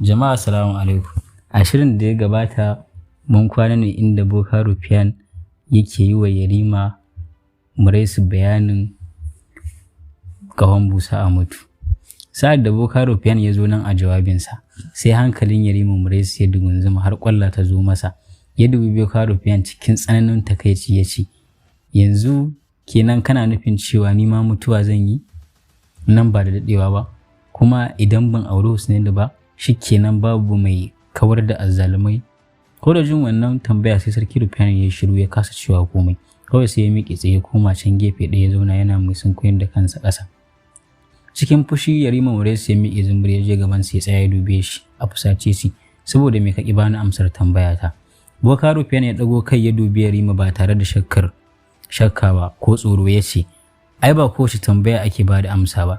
Jama'a, salamu alaikum. A shirin da ya gabata mun kwana ne inda Boka Rufiyan yake yi wa Yarima Muraisu bayanin ƙahon busa a mutu. Sa'ad da Boka Rufiyan ya zo nan a jawabinsa, sai hankalin Yarima Muraisu ya dugunzuma har ƙwalla ta zo masa. Ya dubi Boka Rufiyan cikin tsananin takaici ya ce, "Yanzu kenan kana nufin cewa ni ma mutuwa zan yi nan ba da daɗewa ba, kuma idan ban auri Husnaini ba, shi kenan babu mai kawar da azzalumai?" Ko da jin wannan tambaya, sai Sarki Rufiyan ya shiru, ya kasa cewa komai. Kawai sai ya miƙe tsaye, koma can gefe ɗaya ya zauna, yana mai sunkuyar da kansa ƙasa. Cikin fushi Yarima Muraisu ya miƙe zumbur, ya je gaban sa, ya tsaya, ya dube shi a fusace shi, "Saboda me ka ƙi bani amsar tambaya ta?" Boka Rufiyan ya ɗago kai ya dubi Yarima ba tare da shakka ba ko tsoro, ya ce, "Ai ba kowace tambaya ake ba da amsa ba.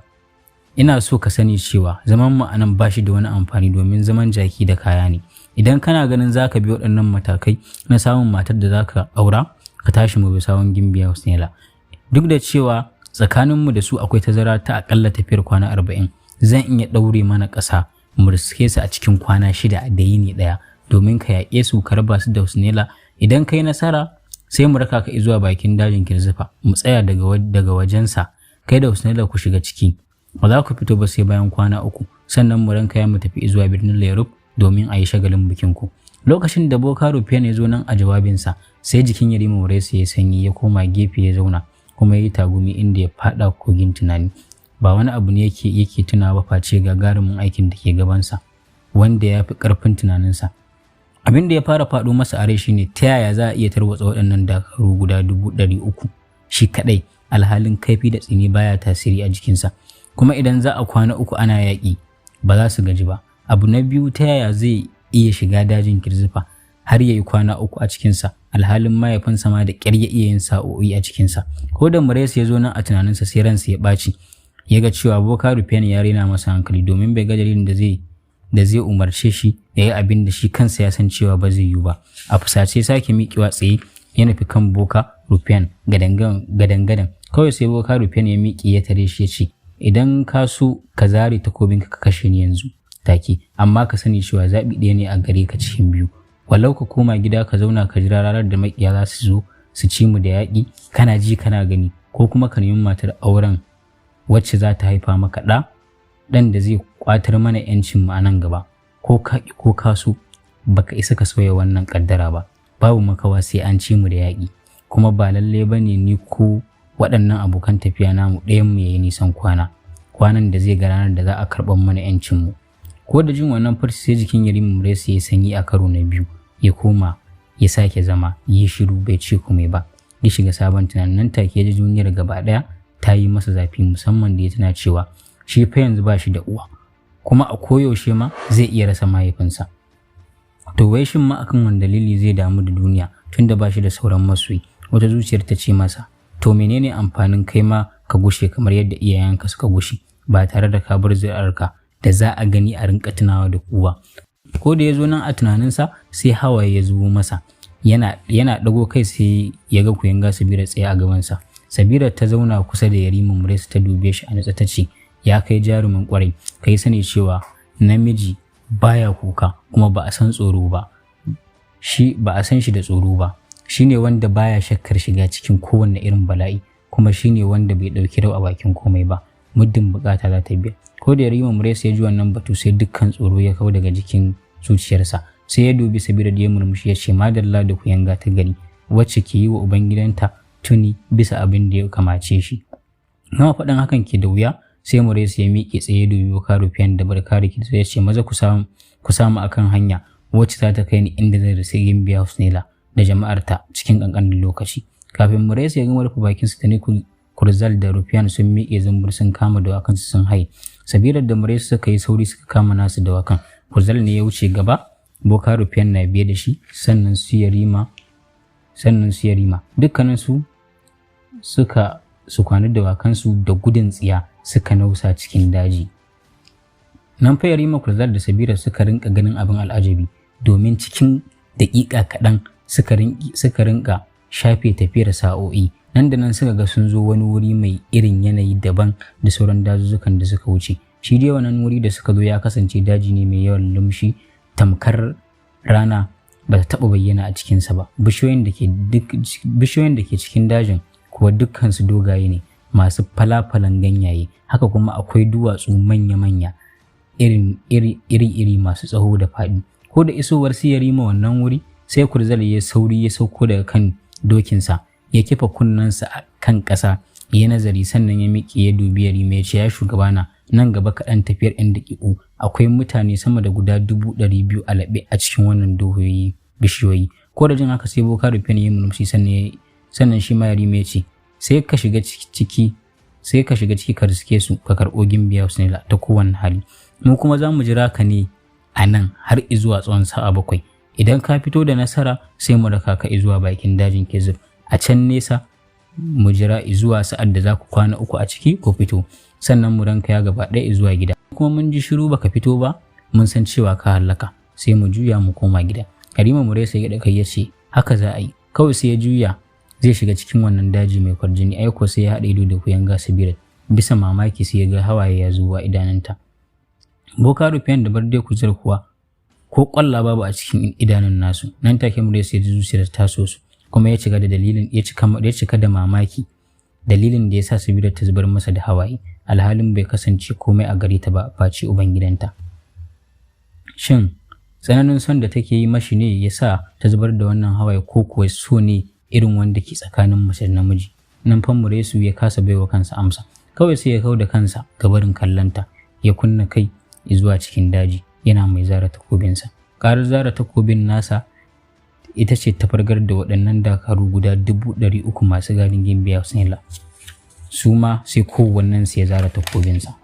Ina so ka sani cewa zaman mu anan ba shi da wani amfani, domin zaman jaki da kaya ne. Idan kana ganin zaka bi waɗannan matakai na samun matar da zaka aura, ka tashi mu bi sawun Gimbiya Husnaila. Duk da cewa tsakaninmu da su akwai tazara ta akalla tafiyar kwana 40, zan iya ɗaure mana ƙasa mu riske su a cikin kwana 6 da yini ɗaya domin ka yaƙe su, ka raba su da Husnaila. Idan kai nasara, sai mu raka ka zuwa bakin dajin Kirzifa, mu tsaya daga wajensa, kai da Husnaila ku shiga ciki. Ba za ku fito ba sai bayan kwana 3, sannan mu ranka mu tafi zuwa birnin Lerub domin a yi shagalin bikin ku." Lokacin da Boka Rufiyan ya zo nan a jawabinsa, sai jikin Yarima Muraisu ya sanyi, ya koma gefe ya zauna, kuma ya yi tagumi inda ya fada kogin tunani. Ba wani abu ne yake tunawa face gagarumin aikin da ke gabansa, wanda ya fi ƙarfin tunaninsa. Abin da ya fara faɗo masa a rai shine ta yaya za a iya tarwatsa waɗannan dakaru guda 300,000 shi kaɗai, alhalin kaifi da tsini baya tasiri a jikinsa, kuma idan za a kwana 3 ana yaƙi ba za su gaji ba? Abu na biyu, ta yaya zai iya shiga dajin Kirzifa har ya yi kwana 3 a cikinsa, alhalin mahaifinsa ma da ƙyar ya iya yin sa'o'i a cikinsa? Ko da Muraisu ya zo nan a tunaninsa, sai ransa ya ɓaci, ya ga cewa Boka Rufiyan ya rena masa hankali, domin bai ga dalilin da zai umarce shi ya yi abin da shi kansa ya san cewa ba zai yiwu ba. A fusace sake miƙewa tsaye ya nufi kan Boka Rufiyan gadan-gadan. Kawai sai Boka Rufiyan ya miƙe ya tare shi, ya ce, "Idan ka so, ka zare takobinka ka kashe ni yanzu take, amma ka sani cewa zaɓi ɗaya ne a gare ka cikin biyu: walau ka koma gida ka zauna ka jira ranar da maƙiya za su zo su ci mu da yaƙi kana ji kana gani, ko kuma ka nemi matar auren wacce za ta haifa maka ɗa, ɗan da zai ƙwatar mana 'yancin mu a nan gaba. Ko ka ƙi ko ka so, baka isa ka sauya wannan ƙaddara ba. Babu makawa sai an ci mu da yaƙi, kuma ba lallai ba ne ni ko waɗannan abokan tafiya namu ɗayan mu yayi nisan kwana, kwanan da zai ga ranar da za a karɓar mana 'yancin mu." Ko da jin wannan furci, sai jikin Yarima Muraisu ya sanyi a karo na biyu, ya koma ya sake zama, yi shiru, bai ce komai ba, ya shiga sabon tunanin. Nan take ya ji duniyar gaba ɗaya ta yi masa zafi, musamman da ya tuna cewa shi fa yanzu ba shi da uwa, kuma a koyaushe ma zai iya rasa mahaifinsa. To wai shin ma akan wani dalili zai damu da duniya, tunda ba shi da sauran masoyi? Wata zuciyar ta ce masa, "To menene amfanin kai ma ka gushe kamar yadda iyayenka suka gushe, ba tare da ka bar zuri'arka da za a gani a rinka tunawa da ku ba?" Ko da ya zo nan a tunaninsa, sai hawaye ya zubo masa. Yana ɗago kai, sai ya ga kuyanga Sabira tsaye a gabansa. Sabira ta zauna kusa da Yarima Muraisu, ta dube shi a nutse, ta ce, "Ya kai jarumin kwarai, kai sani cewa namiji baya kuka, kuma ba a san tsoro ba shi, ba a san shi da tsoro ba. Shine wanda baya shakkar shiga cikin kowanne irin bala'i, kuma shine wanda bai ɗauki rau a bakin komai ba, muddin bukata za ta biya." Ko da Yarima Muraisu ya ji wannan batu, sai dukkan tsoro ya kau daga jikin zuciyarsa. Sai ya dubi Sabira da ya murmushi, ya ce, "Madalla da kuyanga ta gari wacce ke yi wa ubangidanta tuni bisa abin da ya kamace shi." Gama faɗin hakan ke da wuya, sai Muraisu ya miƙe tsaye, dubi Boka Rufiyan da Barkari, sai ya ce, "Maza ku samu akan hanya wacce za ta kai ni inda zai rasa Gimbiya Husnaila da jama'arta cikin ƙanƙanin lokaci." Kafin Muraisu ya gama rufe bakinsa, tuni Kurzal da Rufiyan sun miƙe zumbur, sun kama dawakansu, sun haye. Sabirar da Muraisu suka yi sauri suka kama nasu dawakan. Kurzal ne ya wuce gaba, Boka Rufiyan na biye da shi, sannan su Yarima. Dukkanin su suka su kwani dawakansu da gudun tsiya suka nausa cikin daji. Nan fa Yarima Kurzal da Sabira suka rinka ganin abin al'ajabi, domin cikin daƙiƙa kaɗan suka rinka shafe tafiyar sa'o'i. Nan da nan suka ga sun zo wani wuri mai irin yanayi daban da sauran dazuzzukan da suka wuce. Shi dai wannan wuri da suka zo ya kasance daji ne mai yawan lumshi, tamkar rana ba ta taɓa bayyana a cikinsa ba. Bishiyoyin da ke cikin dajin kuwa dukkansu dogaye ne masu falafalan ganyaye. Haka kuma akwai duwatsu manya-manya iri-iri masu tsawo da faɗi. Ko da isowar su Yarima wannan wuri, sai Kurzal ya sauri ya sauko daga kan dokinsa, ya kifa kunnensa a kan ƙasa, ya nazari, sannan ya miƙe ya dubi Yarima ya ce, "Ya shugabana, nan gaba kaɗan, tafiyar 'yan daƙiƙu, akwai mutane sama da guda 200,000 a laɓe a cikin wannan dohoyi bishiyoyi." Ko da jin haka sai Boka Rufiyan ya murmushi, sannan shi ma Yarima ya ce, "Sai ka shiga ciki ka riske su, ka karɓo Gimbiya Husnaila ta kowane hali. Mu kuma za mu jira ka ne a nan har izuwa tsawon sa'a 7. Idan ka fito da nasara, sai mu raka ka izuwa bakin dajin Kezif a can nesa, mu jira izuwa sa'ad da za ku kwana 3 a ciki ko fito, sannan mu ranka ya gaba ɗaya izuwa gida. Kuma mun ji shiru baka fito ba, mun san cewa ka hallaka, sai mu juya mu koma gida." Yarima Muresa ya kai ya ce, "Haka za a yi." Kawai sai ya juya zai shiga cikin wannan daji mai kwarjini. Aiko sai ya haɗa ido da kuyanga Sabirat. Bisa mamaki sai ya ga hawaye ya zuwa idanunta. Boka Rufiyan da Barde Kujar kuwa ko kwalla babu a cikin idanun nasu. Nan take Muresa ya ji zuciyar ta so su, kuma ya cika da dalilin ya cika da mamaki dalilin da ya sa Sabirat ta zubar masa da hawaye, alhalin bai kasance komai a gare ta ba face ubangidanta. Shin tsananin son da take yi mashi ne ya sa ta zubar da wannan hawaye, ko kuwa so ne irin wanda ke tsakanin mace da namiji? Nan fa Muresu ya kasa baiwa kansa amsa. Kawai sai ya kau da kansa ga barin kallonta, ya kunna kai zuwa cikin daji yana mai zara takobinsa. Ƙarar zara takobin nasa ita ce ta fargar da waɗannan dakaru guda 300,000 masu gadin Gimbiya Husnaila. Su ma sai kowannensu ya zara takobinsa.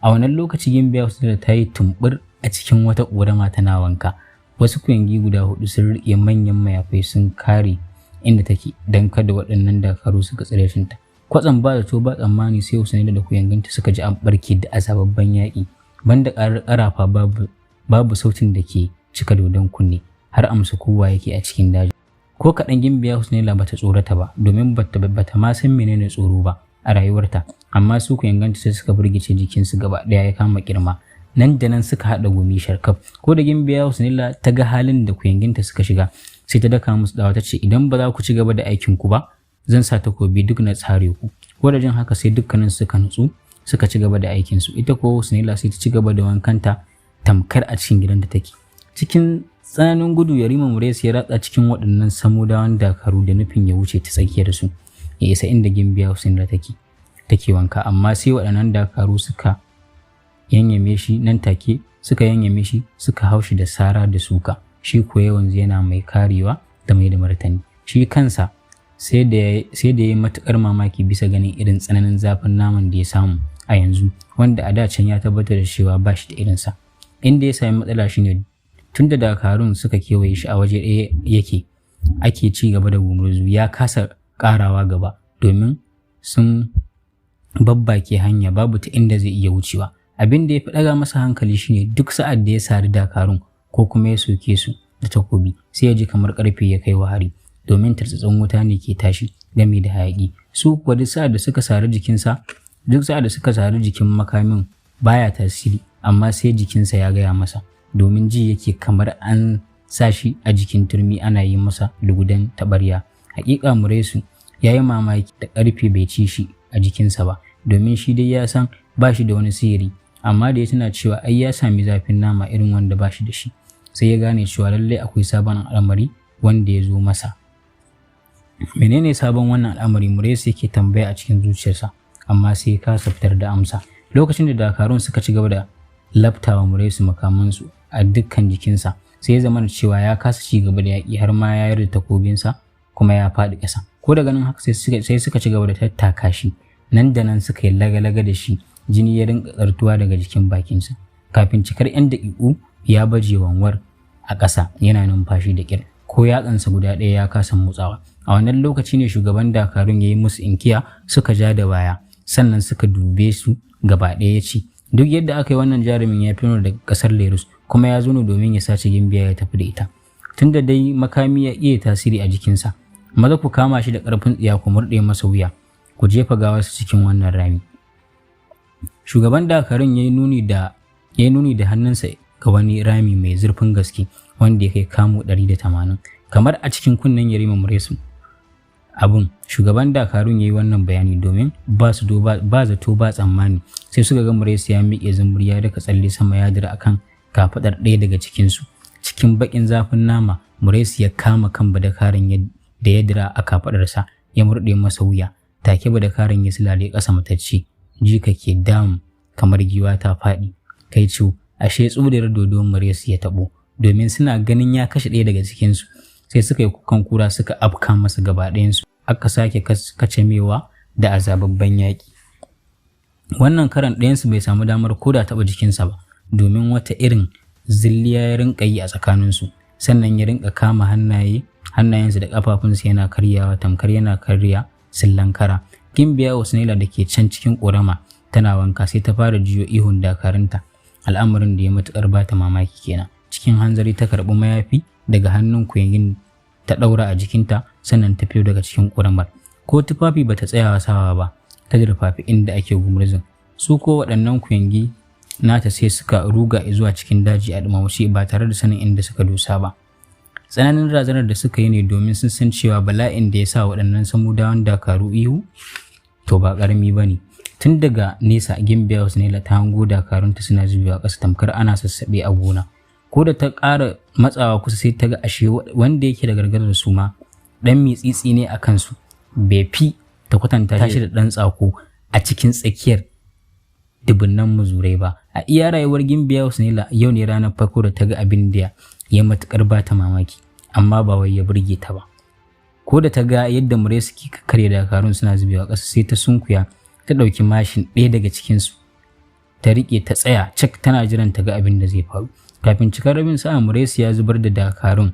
A wannan lokaci Gimbiya Husnaila ta yi tumbur a cikin wata ƙorama tana wanka. Wasu kuyangi guda hudu sun riƙe manyan mayafai sun kare inda take don kada waɗannan dakaru suka tsire ta. Kwatsam, ba zato ba tsammani, sai Husnaila da kuyanginta suka ji an barke da azababban yaƙi. Banda ƙarar ƙarafa babu sautin da ke cika dodon kunne, har amsa kowa yake a cikin daji. Ko kaɗan Gimbiya Husnaila bata tsorata ba, domin bata ma san menene tsoro ba a rayuwarta. Amma su kuyanganta sai suka firgice, jikinsu gaba ɗaya ya kama kirma. Nan da nan suka haɗa gumi sharkaf. Ko da Gimbiya Husnaila ta ga halin da kuyanginta suka shiga, sai ta daka musu tsawa ta ce, "Idan ba za ku ci gaba da aikin ku ba, zan sa takobi duk na tsare ku." Ko da jin haka sai dukkanin suka nutsu suka ci gaba da aikin su. Ita ko Husnaila sai ta ci gaba da wankanta tamkar a cikin gidan da take. Cikin tsananin gudu Yarima Muresi ya ratsa cikin waɗannan samudawan dakaru da nufin ya wuce ta tsakiyar su ya isa inda Gimbiya Husnaila take wanka, amma sai waɗannan dakaru suka yanyame shi. Nan take suka yanyame shi, suka haushi da sara da suka. Shi ko yanzu yana mai karewa da mai da martani. Shi kansa sai da ya yi matuƙar mamaki bisa ganin irin tsananin zafin naman da ya samu a yanzu, wanda a da can ya tabbatar da cewa ba shi da irinsa. Inda ya sami matsala shine tun da dakarun suka kewaye shi a waje ɗaya yake ake ci gaba da gumurzu, ya kasa ƙarawa gaba domin sun babbake hanya, babu ta inda zai iya wucewa. Abin da ya fi ɗaga masa hankali shine duk sa'ad da ya sari dakarun ko kuma ya soke su da takobi, sai ya ji kamar ƙarfe ya kai wa hari, domin tartsatsin wuta ne ke tashi game da hayaƙi. Su kuwa duk sa'ad da suka sari jikinsa, duk sa'ad da suka sari jikin makamin baya tasiri, amma sai jikinsa ya gaya masa, domin ji yake kamar an sa shi a jikin turmi ana yi masa lugudan taɓarya. Hakika Muresu ya yi mamaki da ƙarfe bai ci shi a jikinsa ba, domin shi dai ya san ba shi da wani sihiri. Amma da ya tuna cewa ai ya sami zafin nama irin wanda ba shi da shi, sai ya gane cewa lallai akwai sabon al'amari wanda ya zo masa. Menene sabon wannan al'amari? Muresu yake tambaya a cikin zuciyarsa, amma sai ya kasa fitar da amsa. Lokacin da dakarun suka ci gaba da laftawa Muresu makamansu a dukkan jikinsa, sai ya zama cewa ya kasa ci gaba da yaƙi, har ma ya yarda takobinsa kuma ya faɗi ƙasa. Ko da ganin haka sai suka ci gaba da tattaka shi. Nan da nan suka yi laga-laga da shi, jini ya rinka tsartuwa daga jikin bakinsa. Kafin cikar 'yan daƙiƙu ya baje wanwar a ƙasa yana numfashi da ƙyar, ko yatsansa guda ɗaya ya kasa motsawa. A wannan lokaci ne shugaban dakarun ya yi musu inkiya, suka ja da baya, sannan suka dube su gaba ɗaya ya ce, "Duk yadda aka yi, wannan jarumin ya fito daga ƙasar Lerus, kuma ya zo ne domin ya sace Gimbiya ya tafi da ita. Tunda dai makami ya iya tasiri a jikinsa, maza ku kama shi da ƙarfin tsiya ku murɗe masa wuya, ku jefa gawarsa cikin wannan rami." Shugaban dakarun ya yi nuni da hannunsa ga wani rami mai zurfin gaske wanda ya kai kamu 180, kamar a cikin kunnen Yarima Muraisu. Abun shugaban dakarun ya yi wannan bayani domin ba su ba zato ba tsammani, sai suka ga Muraisu ya miƙe zumbur, ya daka tsalle sama, ya dira akan kafaɗar ɗaya daga cikinsu. Cikin baƙin zafin nama, Muraisu ya kama kan badakaren da ya dira a kafaɗarsa, ya murɗe masa wuya. Take badakaren ya silale ƙasa matacce. Jika ke dam kamar giwa ta faɗi. Kai ciwo, ashe tsuriyar dodo Muraisu ya taɓo, domin suna ganin ya kashe ɗaya daga cikinsu, sai suka yi kukan kura suka afka masa gaba ɗayansu. Aka sake kacamewa da azababban yaƙi. Wannan karan ɗayansu bai samu damar koda taɓa jikinsa ba, domin wata irin zilliya ya rinka yi a tsakaninsu, sannan ya rinka kama hannayensu da ƙafafunsu yana karyawa tamkar yana karya sillan kara. Gimbiya Wasnela da ke can cikin ƙorama tana wanka, sai ta fara jiyo ihun dakarunta. Al'amarin da ya matuƙar bata mamaki kenan. Cikin hanzari ta karɓi mayafi daga hannun kuyangin ta ɗaura a jikinta, sannan ta fito daga cikin ƙoramar. Ko tufafi bata tsaya sawa ba, ta durfafi inda ake gumurzun. Su ko waɗannan kuyangi nata sai suka ruga zuwa cikin daji a ɗumauce ba tare da sanin inda suka dosa ba. Tsananin razanar da suka yi ne, domin sun san cewa bala'in da ya sa waɗannan Samudawan dakaru ihu to ba ƙarami ba ne. Tun daga nesa Gimbiya Husnaila ta hango dakarunta suna zubewa ƙasa tamkar ana sassaɓe a gona. Ko da ta ƙara matsawa kusa, sai ta ga ashe wanda yake da gargarar su ma ɗan mitsitsi ne a kansu, bai fi ta kwatanta shi da ɗan tsako a cikin tsakiyar dubunnan muzurai ba. A iya rayuwar Gimbiya Husnaila, yau ne ranar farko da ta ga abin da ya matuƙar ba ta mamaki, amma ba wai ya burge ta ba. Ko da ta ga yadda murai suke karya dakarun suna zubewa ƙasa, sai ta sunkuya ta ɗauki mashin ɗaya daga cikinsu ta riƙe, ta tsaya cak tana jiran ta ga abin da zai faru. Kafin cikar rabin sa'a, Muraisu ya zubar da dakarun,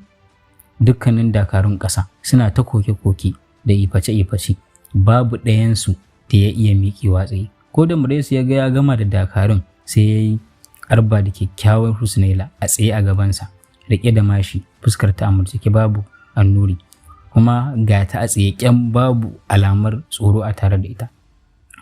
dukkanin dakarun ƙasa, suna ta koke-koke da iface-iface, babu ɗayansu da ya iya miƙewa tsaye. Ko da Muraisu ya ga ya gama da dakarun, sai ya yi arba da kyakkyawar Husnaila a tsaye a gabansa, riƙe da mashi, fuskar ta amurtuke babu annuri, kuma ga ta a tsaye kyam, babu alamar tsoro a tare da ita.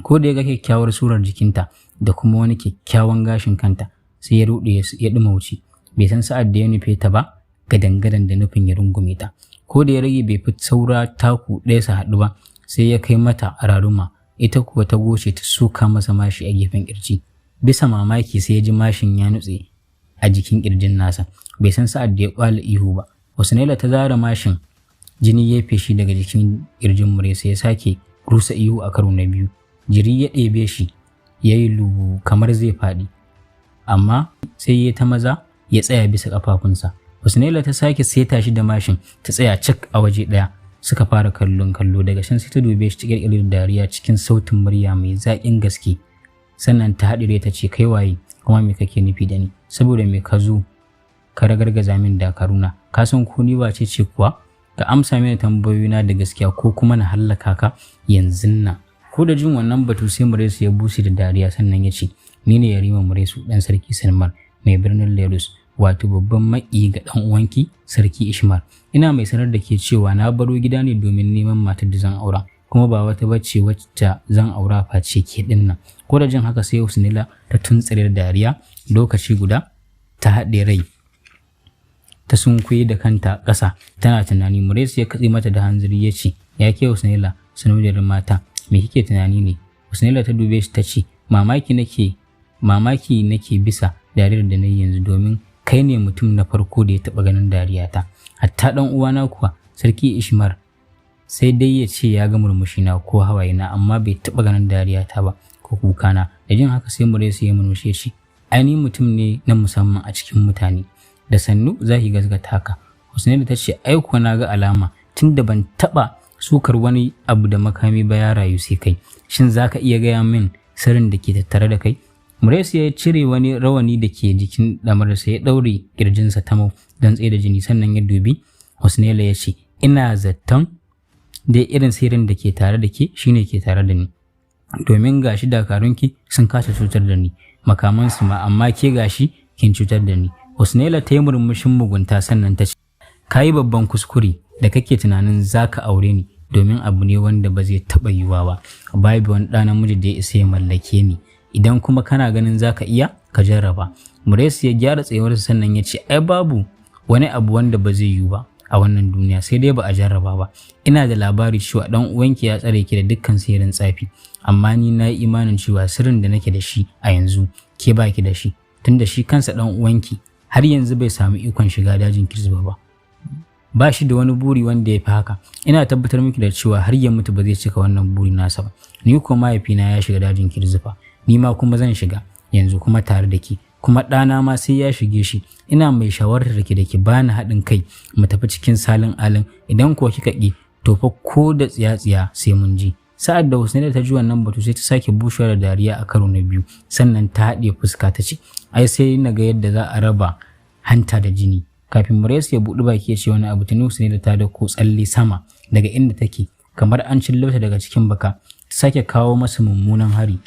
Ko da ya ga kyakkyawar surar jikinta da kuma wani kyakkyawan gashin kanta, sai ya ruɗe ya ɗumauce. Bai san sa'ad da ya nufe ta ba gadan-gadan da nufin ya rungume ta. Ko da ya rage bai fi saura taku ɗaya su haɗu ba, sai ya kai mata raruma. Ita kuwa ta goce ta soka masa mashi a gefen kirji. Bisa mamaki, sai ya ji mashin ya nutse a jikin kirjin nasa. Bai san sa'ad da ya kwala ihu ba. Husnaila ta zara mashin, jini ya feshi daga jikin kirjin Mure, sai ya sake rusa ihu a karo na biyu. Jiri ya ɗebe shi, ya yi lubu kamar zai faɗi, amma sai ya ta maza ya tsaya bisa ƙafafunsa. Husnaila ta sake seta shi da mashin, ta tsaya cak a waje ɗaya, suka fara kallon kallo. Daga can sai ta dube shi cikin da dariya cikin sautin murya mai zaƙin gaske, sannan ta haɗire ta ce, "Kai waye, kuma me kake nufi da ni? Saboda me ka zo ka ragargaza min dakaruna? Ka san ko ni wace ce kuwa? Ka amsa mini tambayoyina da gaskiya ko kuma na hallaka ka yanzun nan." Ko da jin wannan batu, sai Muresu ya bushe da dariya, sannan ya ce, "Ni ne Yarima Muresu, dan Sarki Salman mai birnin Lerus, wato babban maƙi ga dan uwanki Sarki Ishmar. Ina mai sanar da ke cewa na baro gida ne domin neman matar da zan aura, kuma ba wata bace wacce zan aura face ke din nan." Ko da jin haka, sai Husnila ta tuntsire da dariya lokaci guda, ta haɗe rai, ta sunkuye da kanta ƙasa tana tunani. Muresu ya katse mata da hanzari ya ce, "Ya ke Husnila, sanodiyar mata, me kike tunani ne?" Husnila ta dube shi ta ce, "Mamaki nake, mamaki nake bisa dariyar da na yi yanzu, domin kai ne mutum na farko da ya taɓa ganin dariyata. Hatta ɗan uwana kuwa, Sarki Ishmar, sai dai ya ce ya ga murmushina ko hawayena, amma bai taɓa ganin dariyata ba ko kukana." Da jin haka, sai Muresu ya murmushi ya ce, "Ai ni mutum ne na musamman a cikin mutane, da sannu za ki gaskata haka." Husnaila ta ce, "Ai kuwa na ga alama, tunda ban taɓa sukar wani abu da makami ba ya rayu sai kai. Shin za ka iya gaya min sirrin da ke tattare da kai?" Muresu ya cire wani rawani da ke jikin ɗamarsa, ya ɗaure ƙirjinsa tamau don tsaye da jini, sannan ya dubi Husnaila ya ce, "Ina zaton dai irin sirrin da ke tare da ke shine ke tare da ni, domin gashi dakarunki sun kasa cutar da ni makamansu ma, amma ke gashi kin cutar da ni." Husnaila ta yi murmushin mugunta, sannan ta ce, "Ka yi babban kuskure da kake tunanin za ka aure ni, domin abu ne wanda ba zai taɓa yiwuwa ba. Babu wani ɗa namiji da ya isa ya mallake ni." Idan kuma kana ganin za ka iya, ka jarraba." Muresi ya gyara tsayuwarsa, sannan ya ce, "Ai babu wani abu wanda ba zai yiwu ba a wannan duniya, sai dai ba a jarraba ba. Ina da labari cewa dan uwanki ya tsare ki da dukkan sirrin tsafi, amma ni na yi imanin cewa sirrin da nake da shi a yanzu ke baki da shi, tunda shi kansa dan uwanki har yanzu bai samu ikon shiga dajin Kirzba ba. Ba shi da wani buri wanda ya fi haka. Ina tabbatar miki da cewa har ya mutu ba zai cika wannan buri nasa ba. Ni ko mahaifina ya shiga dajin Kirzufa, ni ma kuma zan shiga yanzu kuma tare da ki, kuma ɗana ma sai ya shige shi. Ina mai shawartar ki da ki bani haɗin kai mu tafi cikin salin alin. Idan kuwa kika ƙi, to fa ko da tsiya-tsiya sai mun ji." Sa'ad da Husnaida ta ji wannan batu, sai ta sake bushewa da dariya a karo na biyu, sannan ta haɗe fuska ta ce, "Ai sai na ga yadda za a raba hanta da jini." Kafin Muresi ya buɗi baki ya ce wani abu, tuni Husnaida ta da ko tsalle sama daga inda take kamar an cillo ta daga cikin baka, ta sake kawo masa mummunan hari.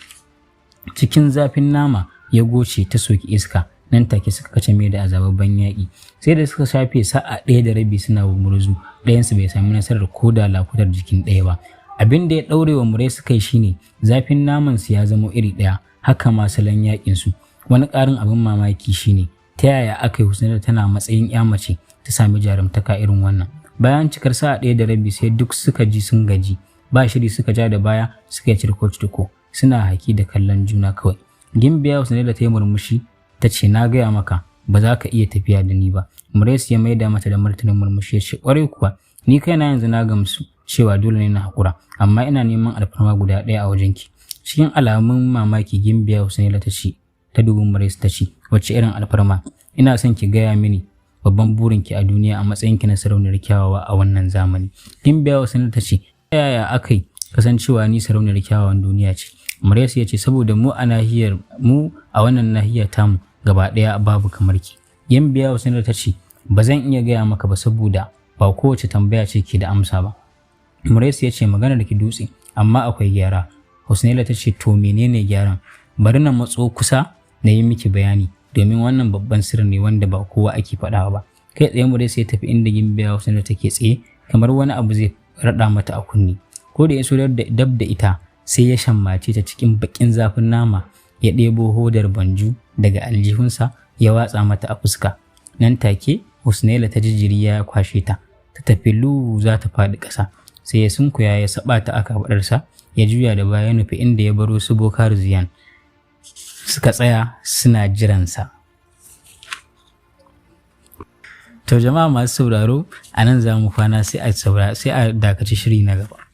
Cikin zafin nama ya goce ta soki iska. Nan take suka kace mai da azababban yaƙi. Sai da suka shafe sa'a 1:30 suna murzu, ɗayansu bai sami nasarar ko da lakutar jikin ɗaya ba. Abin da ya ɗaure wa Murai suka yi shine zafin naman su ya zamo iri ɗaya, haka ma salon yaƙin su. Wani ƙarin abin mamaki shine ta yaya aka yi Husnaida tana matsayin ya mace ta sami jarumtaka irin wannan. Bayan cikar sa'a 1:30, sai duk suka ji sun gaji. Ba shiri suka ja da baya, suka yi cirko-cirko, suna haki da kallon juna kawai. Gimbiya Husnaida ta yi murmushi ta ce, "Na gaya maka ba za ka iya tafiya da ni ba." Muresi ya maida mata da martanin murmushi ya ce, "Ƙwarai kuwa, ni kaina yanzu na gamsu cewa dole ne na haƙura, amma ina neman alfarma guda ɗaya a wajenki." Cikin alamun mamaki Gimbiya Husnaila ta ce, ta dubi Muresi ta ce, "Wacce irin alfarma?" "Ina son ki gaya mini babban burinki a duniya a matsayinki na sarauniyar kyawawa a wannan zamani." Gimbiya Husnaila ta ce, "Ta yaya aka yi kasancewa ni sarauniyar kyawawan duniya ce?" Muresi ya ce, "Saboda mu a nahiyar mu, a wannan nahiya tamu gaba ɗaya, babu kamar ki." Gimbiya Husnaila ta ce, "Ba zan iya gaya maka ba, saboda ba kowace tambaya ce ke da amsa ba." Muresi ya ce, "Maganar ki dutse, amma akwai gyara." Husnaila ta ce, "To menene gyaran? Bari na matso kusa na yi miki bayani, domin wannan babban sirri ne wanda ba kowa ake faɗawa ba." Kai tsaye Muresi ya tafi inda Gimbiya Husnaila take tsaye, kamar wani abu zai raɗa mata a kunne. Ko da ya so dab da ita, sai ya shammace ta cikin baƙin zafin nama, ya ɗebo hodar banju daga aljihunsa ya watsa mata a fuska. Nan take Husnaila ta jijiri ya kwashe ta, ta tafi lu za ta faɗi ƙasa. Sai ya sunkuya ya saba ta a kafaɗarsa, ya juya da baya ya nufi inda ya baro su Bokar Ziyan suka tsaya suna jiransa. To jama'a masu sauraro, a nan za mu kwana, sai a dakaci shiri na gaba.